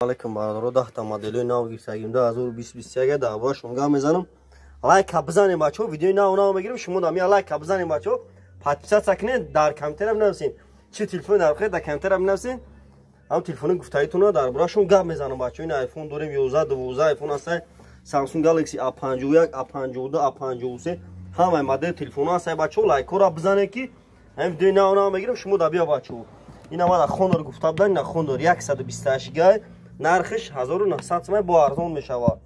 Алейкум, бародаро. 10-та моделҳои нав гирифтагим, 2021. Дар бораашон гап мезанам. Лайка бизанем, бачаҳо, видеои нав нав мегирем. Шумо дам я лайка бизанем, бачаҳо, подписаться кунед, дар комментария бинависен чӣ телефони дар дар комментария бинависен, ҳам телефони гуфтаитона дар бораашон гап мезанам, бачаҳо. Ин айфон дорем, 11, 12 айфон ҳастай, Samsung Galaxy A51, A52, A53, ҳамаи модели телефонҳо ҳастай, бачаҳо. Лайкҳоро бизанед, ки ҳамин видеои нав нав мегирем, шумо да биё, бачаҳо. Ина мада Honor гуфта будан, ина Honor 128 гай, нархиш 1900 сомон, бо арзон мешавад.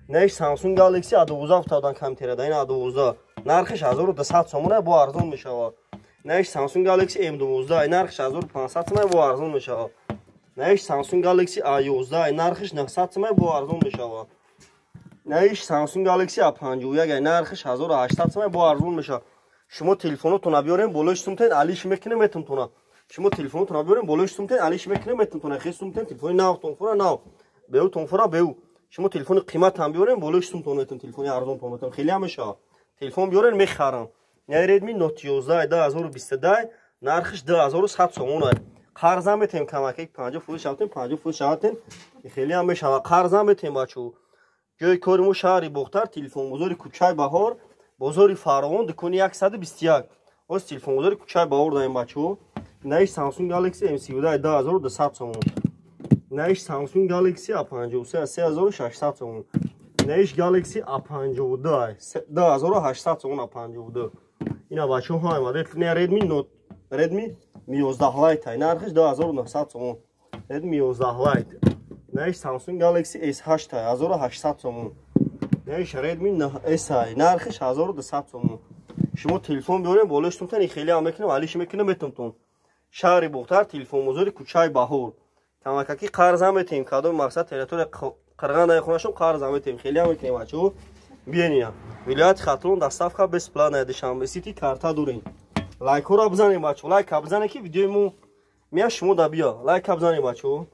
Неш Samsung Galaxy A12 гуфта будан комментарияда, ин A12 нархиш 1200 сомон, бо арзон мешавад. Неш Samsung Galaxy M12, нархиш 1500 сомон, бо арзон мешавад. Неш Samsung Galaxy A11, нархиш 900 сомон, бо арзон мешавад. Неш Samsung Galaxy A51, нархиш 1800 сомон, бо арзон мешавад. Шумо телефонотонро биёрем, болои сумтен алиш мекунем, метумтона. Шумо телефонотонро биёрем, болои сумтен алиш мекунем, метумтона. Хе сумтен телефони нав тонфора нав, беу тонфора беу. Шумо телефони қимат ҳам биёрем, болои сумтон метум, телефони арзонтон метум. Хеле ҳам мешавад. Телефон биёрем, мехарам. Не Redmi Note 11 2022, нархиш 2100 сомон. Қарзам метем, камаки 50% шавтем, 50% шавтем, хеле ҳам мешавад. Қарзам метем, бачаҳо. Ҷои кори мо шаҳри Бохтар, телефонбозори кӯчаи Баҳор, бозори Фаровон, дукони 121. Оз телефонбозори кӯчаи Баҳор даем, бачаҳо. Наиш Samsung Galaxy M32 2200 сомон. Наиш Samsung Galaxy A53 3600 сомон. Наиш Galaxy A52 2800 сомон A52. Ина, бачаҳо, ҳама модел не Redmi Note, Redmi Mi 11 Lite, нархиш 2900 сомон. Redmi 11 Lite. Наиш Samsung Galaxy S8 1800 сомон. Наиш Redmi S, нархиш 1200 сомон. Шумо телефон биёрем, болои сумтан хеле ҳам мекунем, алиш мекунем, метумтон. Шаҳри Бохтар, телефонбозори кӯчаи Баҳор. Камакаки қарз ҳам метем, кадоми мақсад территория Қирғандаи хонашон қарз ҳам метем, хеле ҳам мекунем, бачаҳо. Биёнина. Вилояти Хатлон доставка бесплатная, Душанбе Сити карта дорем. Лайкҳоро бизанем, бачаҳо. Лайка бизанем, ки видеои мо мия, шумо да биё. Лайка бизанем, бачаҳо.